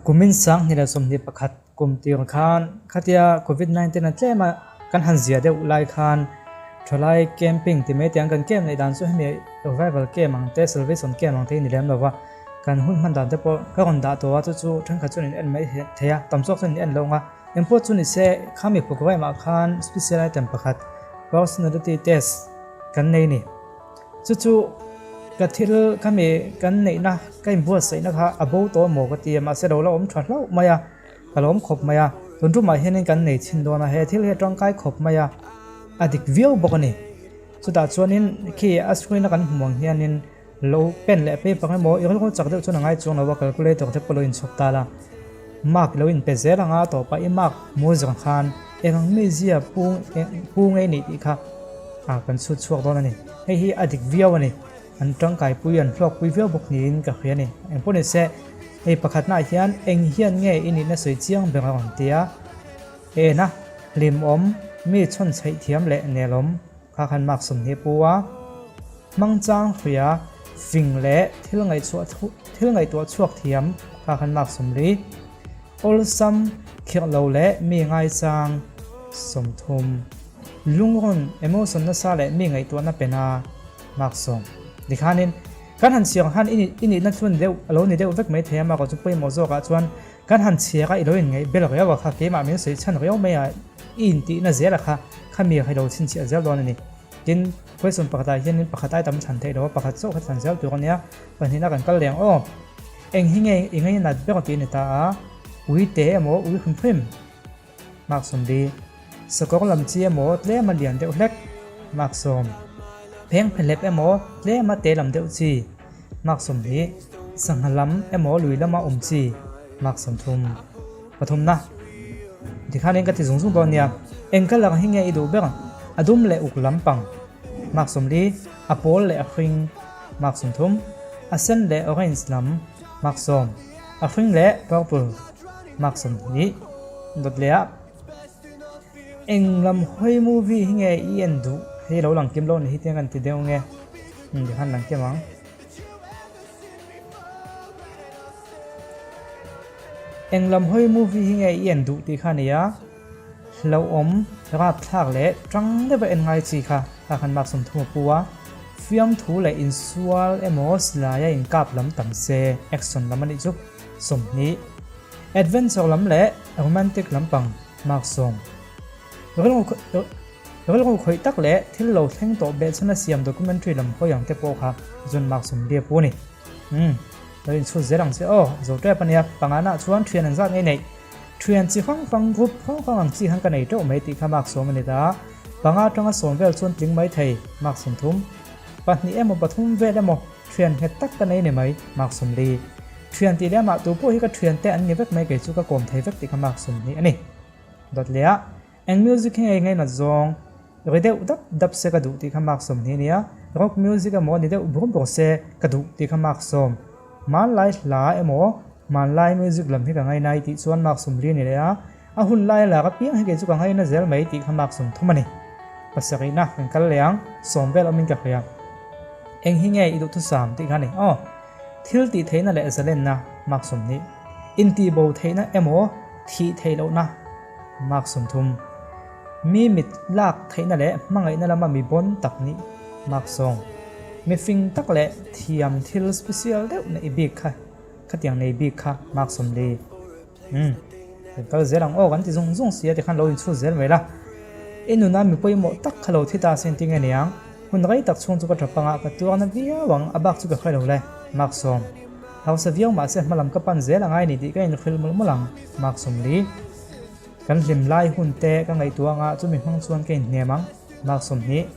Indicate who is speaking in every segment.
Speaker 1: Kumin 2021 kum tir khan khatia Covid 19 a tlem a kan han zia deuh lai khan thalai camping ti mai tiang kan camp neih dan chu hemi revival camp ang te salvation camp ang te hi ni lem lova kan hun hman dan te pawh ka rawn dah tawh a chu chu thenkhat chuan in en mai thei a tam zawk chuan in en lo ang a engpawh chu ni se khami programme ah khan special item pakhat personality test kan nei a ni. Chu chu ka thil ka mi kan neihna ka inbuatsaihna kha a bo tawh maw ka ti a, mahse lo la awm tha hlauh mai a, ka lo awm khawp mai a, tun tumah hianin kan nei chhin dawn a, he thil hi a tangkai khawp mai a, a dik viau bawk a ni. Chutah chuanin khi a screen a kan hmuh ang hianin lo pen leh paper emaw i rilru chak deuh chuan a ngai chuang lo a, calculator te pawh lo inchhawp ta la, mark lo inpe zel ang a, tawpah i mark hmuh zawng khan eng ang mizia pu pu ngei nih tih kha a kan chhut chhuak dawn a ni. Hei hi a dik viau a ni. An tangkaipui an hlawkpui viau bawk niin ka hria a ni. Engpawh ni se, hei pakhatnaah hian eng hian nge i nihna sawi chiang ber a rawn ti a, ena hlimawm mi chhawn chheih thiam leh nelawm kha khan mark 20 pu a, hmangchang hria fing leh thil ngaihchhuah thil ngaihtuah chhuak thiam kha khan mark 40, awlsam khirh lo leh mi ngaichang 30. Lungrawn emotion nasa leh mi ngaihtuahna pen a mark 10. Tikhanin kan han chhiar han i nihna chu ni deuh a lo ni deuh vek mai thei a mark chu pawimawh zawkah chuan kan han chhiar a i lo inngaih bel riau a kha keimah min sawi chhan riau mai a i intihna zel a kha khami hi lo chhinchhiah zel dawn a ni. Tin, question pakhatah hianin pakhat ai tam thlan theih lo a pakhat chauh kha thlan zel tur a nia pahnihna kan kal leh ang aw. Eng hi nge i ngainat ber tih a ni ta a, ui te emaw ui hrim hrim. Mark 40, Sakawr lam chi emaw tlema lian deuh hlek. Mark 10, Pheng phehlep emaw tlema te lam deuh chi. Mark 20, Sangha lam emaw lui lama awm chi. Mark 30, Pathumna. Tikhanin ka ti zung zung dawn nia. Eng colour hi nge i duh ber? A dum leh uk lampang. Mark 40, A pawl leh a hring. Mark 30, A sen leh orange lam. Mark 10, A hring leh purple. Mark 20, Dawt leh ah eng lam hawi movie hi nge i en duh hei lo lang kim lo ni hi tiang kan ti deuh nge tikhan lang kim ang. Eng lam hawi movie hi nge i en duh tih kha a ni a, hlauhawm rapthlak leh tang deuha en ngai chi kha kha khan mark 30 a pu a, fiamthu leh insual emaw silaia inkap lam tam se action lam a nih chu 20. Adventure lam leh romantic lampang mark 10. Rilru khawih tak leh thil lo thleng tawh behchhan a siam documentary lam hawi ang te pawh kha zun mark 40 pu a ni. Umm, lo inchhut zel ang che aw, zo tep a nia, pangana chuan thian an zat ngei neih. Thian chi hrang hrang group hrang hrang ang chi khan ka nei teuh mai tih kha mark 10 a ni ta. Panga atanga 10 vel chuan tling mai thei, mark 30. Pahnih emaw pathum vel emaw thian nghet tak ka nei ni mai, mark 40. Thian tih leh amah tu pawh hi ka thian te an ni vek mai kei chu ka kawm thei vek tih kha mark 20 a ni. Dawt leh a, eng music hi ngei ngainat zawng ri deuh dap dap se ka duh tih kha mark 20 a ni a, rock music emaw ni deuh bur bur se ka duh tih kha mark 10. Hmanlai hla emaw hmanlai music lam hi ka ngainai tih chuan mark 40 a ni leh a, a hun lai a lak apiang hi kei chu ka ngaina zel mai tih kha mark 30 a ni. Pasarihna kan kal leh ang, 10 vel awmin ka hria. Eng hi nge i duhthusam tih kha a ni aw. Thil tih theihna leh zalenna mark 20, intihbo theihna emaw thih theih lohna mark 30, mi mit lak theihna leh hmangaihna lama mi bawn tak nih mark 10, mi fing tak leh thiam thil special deuh neih bik kha khatiang nei bik kha mark 40. Umm, kan kal zel ang aw kan ti zung zung si a tikhan lo inchhut zel mai la. I nuna mi pawimawh tak kha lo thi ta sin ti nge niang. Hun rei tak chhung chu ka tap anga ka tuarna viau ang a bak chu ka hre lo le. Mark 10. Hausa viau mahse hmalam ka pan zel angai ni tih ka inhrilh mawlh mawlh ang. Mark 40. Kan hlim lai hun te ka ngaihtuah anga chumi hmang chuan ka inhnem ang. Mark 20.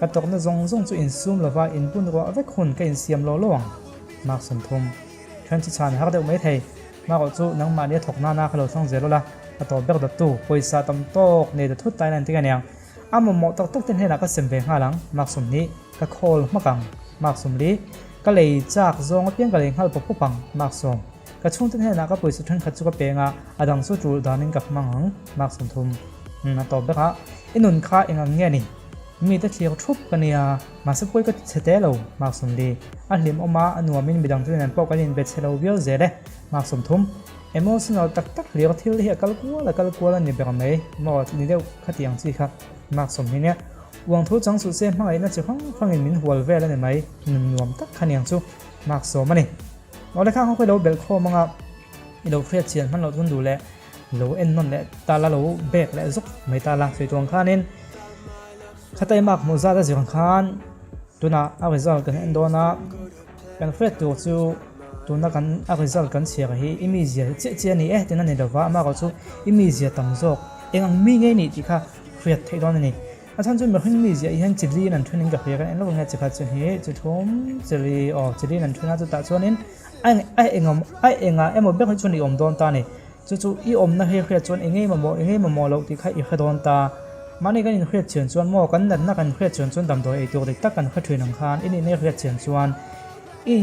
Speaker 1: Ka tawkna zawng zawng chu insum lova inbun ruah vek hun ka insiam lo lo ang. Mark 30. Then chu chhan har deuh mai thei. Hmarawh chu nangmahni a thawk nana ka lo thlang zel ula, a tawp ber dawttu, pawisa tam tawk nei ta thut tain a inti ka niang. A mamawh tak tak te hnenah ka sem ve nghal ang, mark 20, ka khawl hmak ang, mark 40, ka lei chak zawng apiang ka lei nghal pawp pawp ang, mark 10, ka chhungte hnenah ka pawisa thenkhat chu ka peng a, a dang chu tul danin ka hmang ang, mark 30. A tawp ber a, i nun kha eng ang nge ni? Mite thlir thup ka nia, mahse pawi ka ti chhe te lo, mark 40. A hlimawm a, a nuamin midang chu nen pawh kan inbe chhe lo viau zel e, mark 30. Emotional tak tak hlir thil hi a kal kual a kal kual a ni ber mai maw ni deuh khatiang chi kha mark 20 nia. Uang thu chang suh se hmangaihna chi hrang hrangin min hual vel a ni mai, nun nuam tak kha niang chu mark 10 a ni. Aw le khang ho khi lo belh khawm anga i lo hriat chian hman loh chuan duh leh lo en nawn leh ta la lo bek leh zuk mai ta la sawi tuang khanin khatai mark hmuh zat a zir ang khan tunah a result kan en dawn a kan hriat tur chu tuna kan a result kan chhiar hi i mizia chiah chiah a ni e tiin a ni lova amaherawh chu i mizia tam zawk eng ang mi nge nih tih kha hriat theih dawn a ni. A chhan chu mihring mizia hian chili in an then in ka hria ka en lawk ang nge chikhat chu hi chi thum chili aw chili in an then a chutah chuanin a a eng a engah emaw ber hi chuan i awm dawn ta a ni chu chu i awmna hi hriat chuan eng eng mamawh eng eng mamawh loh tih kha i hre dawn ta mahni kan inhriat chian chuan maw kan natna kan hriat chian chuan damdawi ei tur dik tak kan hre thin ang khan i nihna i hriat chian chuan i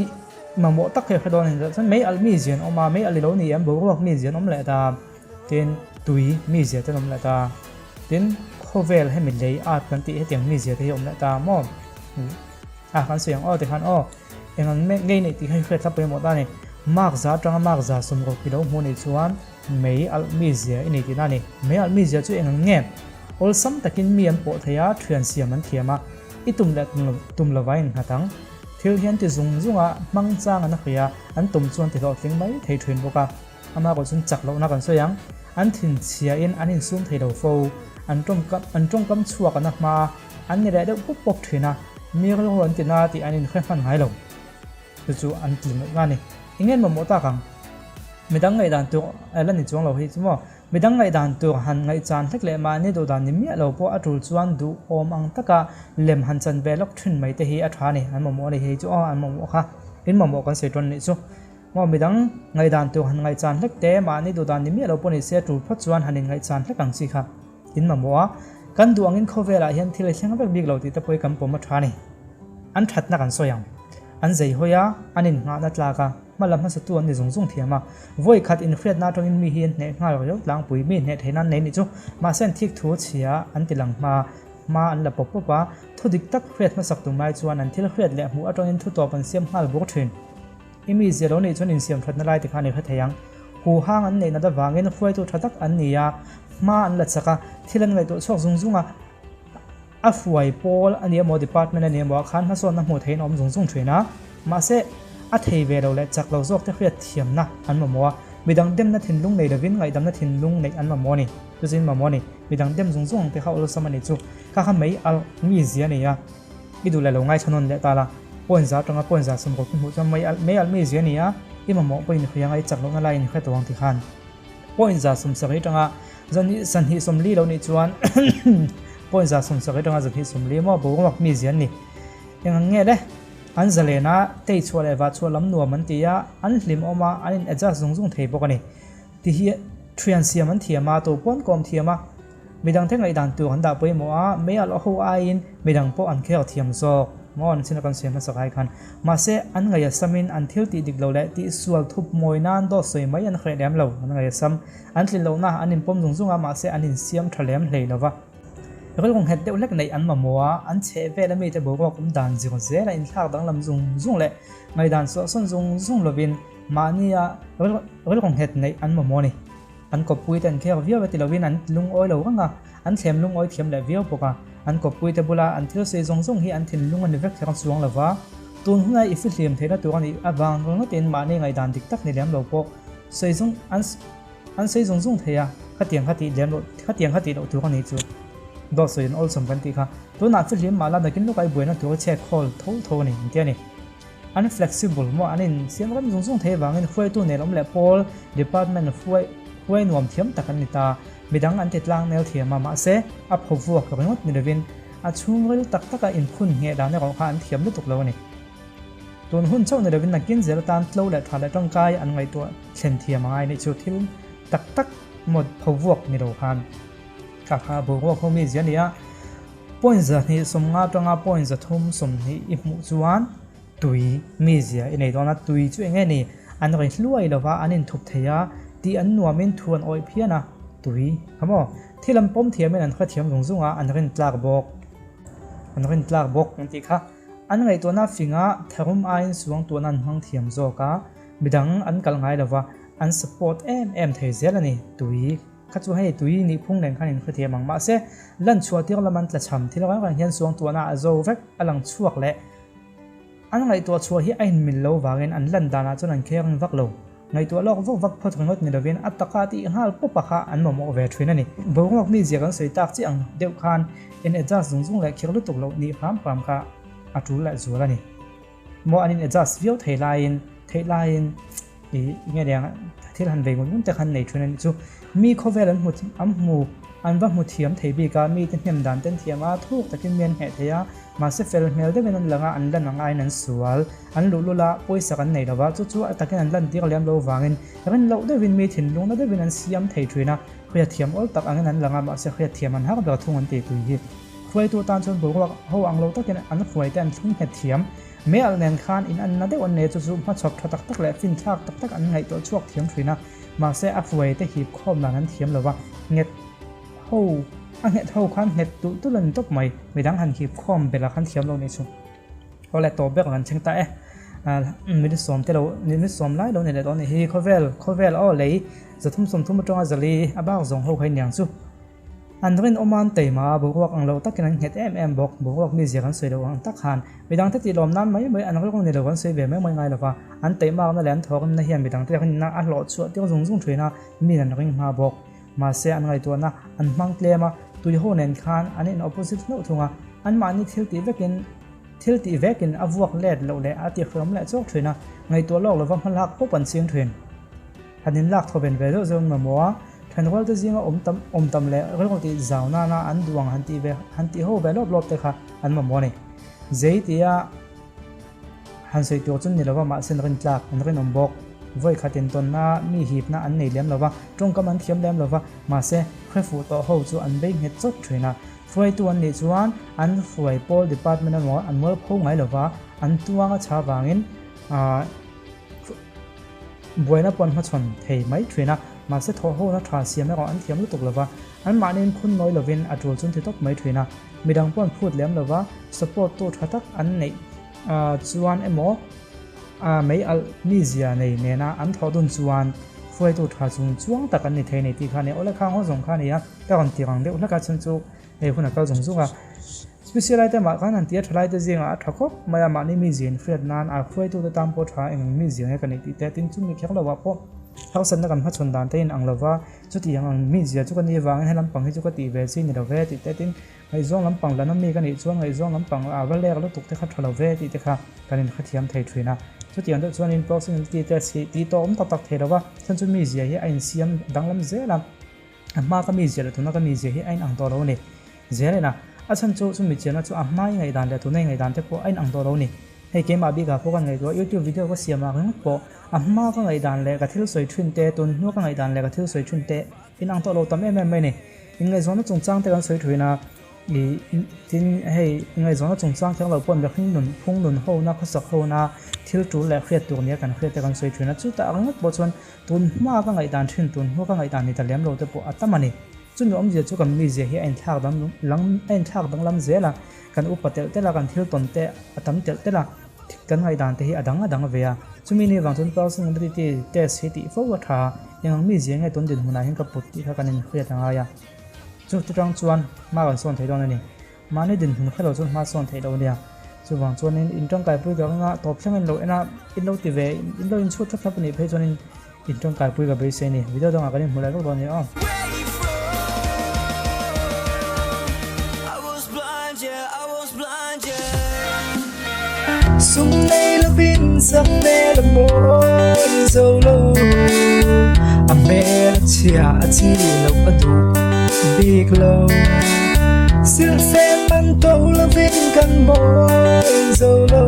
Speaker 1: mamawh tak hi a hre dawn a ni chuan mei alh mizia an awm a mei alh i lo ni em boruak mizia an awm leh ta. Tin, tui mizia te an awm leh ta. Tin, khawvel hemi lei at kan tih hetiang mizia te hi a awm leh ta maw? A kan sawi ang aw tikhan aw eng ang ngei neih tih kha hi hriat thlap pawimawh ta a ni. Mark za atanga mark za sawmruk i lo hmuh anih chuan mei alh mizia i nei tihna a ni. Mei alh mizia chu eng ang nge? Awlsam takin mi an pawh thei a, thian siam an thiam a, i tum leh tum lova innghat ang. Thil hi an ti zung zung a, hmang chang an hria, an tum chuan ti hlawhtling mai thei thin bawk a. Amah erawh chuan chak lohna kan sawi ang. An thinchhiain an insum thei lo fo. An tawngkam an tawngkam chhuak an a hma a, an ni leh deuh pup pawp thin a. Mi rilru an ti na tih an inhre hman ngai lo. Chu chu an tlin loh na a ni. Eng nge mamawh tak ang? Midang ngaihdan tur la ni chuang lo hi chu maw? Midang ngaihdan tur han ngaihchan hlek leh mahni duhdan ni miah lo pawh a tul chuan duhawm ang taka lem han chan ve lawk thin mai te hi a tha a ni. An mamawh a ni hei chu aw an mamawh kha. In mamawh kan sawi tawn nih chu. Maw midang ngaihdan tur han ngaihchan hlek te, mahni duhdan ni miah lo pawh ni se tul phawt chuan han inngaihchan hlek ang chi kha in mamawh a, kan duh angin khawvelah hian thil a thleng vek bik lo tih te pawh hi kan pawm a tha a ni. An thatna kan sawi ang. An zei hawi a, an innghahna tlak a, hma la hmasatu an ni zung zung thiam a. Vawi khat inhriatna atangin mi hi an hneh nghal riau tlangpui, mi hneh theihna an nei nih chu. Mahse an thik thu chhia an ti lang hma, hma an la pawp pawp a, thu dik tak hriat hmasak tum lai chuan an thil hriat leh hmuh atangin thu tawp an siam nghal bur thin. I mi zia lo nih chuan insiam thatna lai te khan i hre thei ang. Hu hang an neih nat avangin hruaitu tha tak an ni a, hma an la chak a, thil an ngaihtuah chhuak zung zung a, a hruai pawl a ni emaw department a ni emaw ah khan hmasawnna hmuh theihin a awm zung zung thin a. Mahse, a thei ve lo leh chak lo zawk te hriat thiamna an mamawh a, midang demna thinlung nei lovin ngaihdamna thinlung neih an mamawh a ni. Chu chu in mamawh a ni. Midang dem zung zung ang te kha awlsam a nih chu. Kha kha mei alh mi zia a ni a. I duh leh lo ngaithla nawn leh ta la, point za atanga point za 60 hmuh chuan mai alh mai alh mi zia nia, i mamawh pawhin i hria anga i chak lohna laiin i hre tawh ang ti khan. Point za 70 atanga zahnih sahnih 40 lo nih chuan point za 70 atanga zahnih 40 maw boruak mi zia an ni. Eng ang nge le? An zalen a, tei chhuah leh vah chhuah lam nuam an ti a, an hlim awm a, an in adjust zung zung thei bawk a ni. Ti hi thian siam an thiam a, to pawn kawm thiam a. Midangte ngaihdan tur an dah pawimawh a, mei alh ho aiin midang pawh an khel thiam zawk maw an chin a kan sawi hmasak ai khan. Mahse, an ngaih a samin an thil tih dik lo leh tih sual thup mawi nan dawt sawi mai an hreh lem lo. An ngaih a sam, an tlin lohna an inpawm zung zung a, mahse an insiam tha lem hlei lo va. Rilru nghet deuh hlek neih an mamawh a, an chheh vel a mite boruak awm dan zir zel a inthlak danglam zung zung leh ngaihdan suahsawn zung zung lovin mahnia rilru nghet neih an mamawh a ni. An kawppuite an khek viau e ti lovin an lungawi lo reng a, an thlem lungawi thiam leh viau bawk a. An kawppuite bula an thil sawi zawng zawng hi an thinlung a ni vek kher chuang lo va. Tun huna i fihlim theihna tur a nih avang ringawtin mahni ngaihdan dik tak ni lem lo pawh sawi zung an an sawi zung zung thei a, khatiang kha tih lem loh khatiang kha tih loh tur a nih chu. Dawt sawi an awlsawm kan tih kha. Tunah fihlim mah la nakin lawkah i buaina tur i chhek khawl tho tho a ni an ti a ni. An flexible maw an in siam ram zung zung thei avangin hruaitu nen awm leh pawl department hruai hruai nuam thiam tak an ni ta. Midang an ti tlang nel thiam a mahse a pho vuak ringawt ni lovin a chhungril tak taka inphun ngheh dan erawh kha an thiam lutuk lo a ni. Tun hun chauh ni lovin nakin zel atan tlo leh tha leh tangkai an ngaihtuah thlen thiam a ngai nih chu thil tak tak maw pho vuak ni lo khan kha kha boruak ho mi zia a ni a. Point 250 atanga point 320 i hmuh chuan tui mizia i nei dawn a, tui chu eng nge ni? An ri hluai lo va, an inthup thei a, tih an nuamin thu an awih phian a, tui kha maw? Thil an pawm thiamin an hrethiam zung zung a, an rin tlak bawk. An rin tlak bawk an tih kha. An ngaihtuahna finga tharum aiin suangtuahna an hmang thiam zawk a, midang an kalh ngai lo va. an support em em thei zel a ni. Tui kha chu hei tui nih phung nen khan inhrethiam ang. Mahse, lan chhuah tir lam an tlachham thil reng reng hian suangtuahna a zo vek a lang chhuak leh an ngaihtuah chhuah hi a inmil lo vangin an lan danah chuan an caring vak lo. Ngaihtuah lawk vak vak phawt ringawt ni lovin a taka tih nghal pawpa kha an mamawh ve thin a ni. Boruak mi zia kan sawi tak chiah ang deuh khan in adjust zung zung leh khir lutuk loh nih hram hram kha a tul leh zual a ni. Maw an in adjust viau thei laiin theih laiin i nge niang thil han vei ngut ngut te khan nei thin a nih chu. Mi khawvel an hmu an hmu an va hmu thiam thei bik a, mite hnem dan te an thiam a, thuk takin mi an hneh thei a, mahse fel hmel deuhin an lang a, an lan ang aiin an sual. An luh lul a, pawisa kan nei lo va, chu chu a takin an lan tir lem lo vangin rin loh deuhin mi thinlung na deuhin an siam thei thin a, hriat thiam awl tak angin an lang a, mahse hriat thiam an har ber thung an tih tui hi. Hruaitu tan chuan boruak ho ang lo takin an hruaite an thlung nghet thiam. Mei alh nen khan in anna deuh an nei a, chu chu hmachhawp tha tak tak leh finthlak tak tak an ngaihtuah chhuak thiam thin a, mahse a hruaite hip khawm dan an thiam lo va, nghet ho a nghet ho khan nghet tulh tulh a ni tawp mai, midang han hip khawm belh a khan thiam lo nih chu. Aw le tawp ber kan thleng ta e, minute sawm te lo minute sawm lai lo ni leh dawn a nih hi, khawvel khawvel aw lei 330 atanga 400 a bak zawng ho kha iniang chu. An rinawm a an teima a, boruak ang lo takin an nghet em em bawk. Boruak mizia kan sawi loh ang tak khan midangte tih lawm nan mai mai an rilru ni lo kan sawi ve mai mai ngai lova, an teimakna leh an thawkna hian midangte rinna a hlawh chhuah tir zung zung thin a, min an ring hma bawk. Mahse an ngaihtuahna an hmang tlem a, tuiho nen khan an in opposite hlauh thung a, anmahni thil tih vekin thil tih vekin a vuak let loh leh a tihhriam leh chawk thin a, ngaihtuah lawk lova hmalak pawp an ching thin. Han inlak thawven ve deuh zawng mamawh a, thenrual te zinga awm tam awm tam leh rilru tih zau nana an duh ang han tih ve han tih ho ve lawp lawp te kha an mamawh a ni. Zei tia han sawi tur chu ni lova mahse an rintlak an rinawm bawk. Vawi khat intawnna mi hipna an nei lem lova, tawngkam an thiam lem lova, mahse hrefuh tawh ho chu an bei nghet chawt thin a. Hruaitu an nih chuan an hruai pawl department emaw an mualpho ngai lova, an tuang a chha vangin aah Buaina pawh an hmachhawn thei mai thin a, mahse thawhhawna tha siam erawh an thiam lutuk lova, anmahniin phun nawi lovin a tul chun thi tawp mai thin a, midang pawh an phut lem lova, support tu tha tak an neih chuan emaw mei alh mizia nei nena an thawh dun chuan hruaitu tha chung chuang tak an ni thei a ni tih kha a ni. Awle khang haw zawng kha a ni a, ka rawn tir ang deuh hlek a, chhan chu Hei hun a kal zung zung a, special item ah khan han ti a thalai te zingah a tha khawp mai a, mahni mi zin hriat nan a hruaitute tan pawh tha eng mi zir nge ka neih tih te tin chumi kher lo ah pawh harsatna kan hmachhawn dan te in ang lo va, chutiang ang mi zia chu ka nih avangin he lampang hi chu ka tih ve chi ni lo ve tih te tin ngaihzawng lampang lana mi ka nih chuan ngaihzawng lampang ah va lek lutuk te kha tha lo ve tih te kha kan inhrethiam thei thin a, chutiang deuh chuan in personality test hi tih tawh awm tak tak thei lo va, chhan chu mi zia hi a insiam danglam zel a. A hma ka mizia leh tuna ka mizia hi a inang tawh lo a ni. Zel ena, a chhan chu chumi chianna chu a hma i ngaihdan leh tuna i ngaihdan te pawh a inang tawh lo a ni. Hei keimah bikah pawh ka ngaihtuah YouTube video ka siam ah ringawt pawh a hma ka ngaihdan leh ka thil sawi thin te, tun hnua ka ngaihdan leh ka thil sawi thin te inang tawh lo tam em em mai a ni. Inngaihzawnna chungchang te kan sawi thin a, ih tin hei inngaihzawnna chungchang kher lo pawh mihring nun phung nun hona khawsak hona thil tul leh hriat tur nia kan hriat te kan sawi thin a, chutah ringawt pawh chuan Tun hma ka ngaihdan thin, tun hma ka ngaihdan ni ta lem lo te pawh a tam a ni. Chumi awmzia chu kan mizia hi a inthlak dang lam a inthlak danglam zel a, kan upa telh telh a, kan thil tawn te a tam telh telh a, kan ngaihdan te hi a dang a dang ve a. Chumi ni vang chuan personality test hi tih fo a tha a, eng ang mizia nge tun dinhmunah hian ka put tih kha kan inhriat a ngai a. Chu chutang chuan hma kan sawn thei dawn a ni. Mahni dinhmun kha lo chuan hma sawn theih lo nia. Chuvang chuanin in tangkaipui ka ring a, tawp thleng in lo en a, in lo ti ve, in lo inchhut thlap thlap a nih phei chuanin in tangkaipui ka beisei a ni. Video dangah kan inhmu leh vek dawn a ni aw.
Speaker 2: Sum nei lovin sak hmel a mawi zo lo, a hmel a chhia a chi loh a duh bik lo. Silhfen man to lovin kan mawi zo lo.